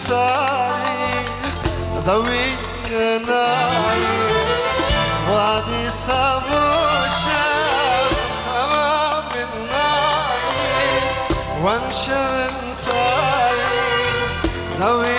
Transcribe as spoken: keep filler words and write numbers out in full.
Tarî dewî nayî, wadî sab û şev hema min nayî, wan şevin tarî dewî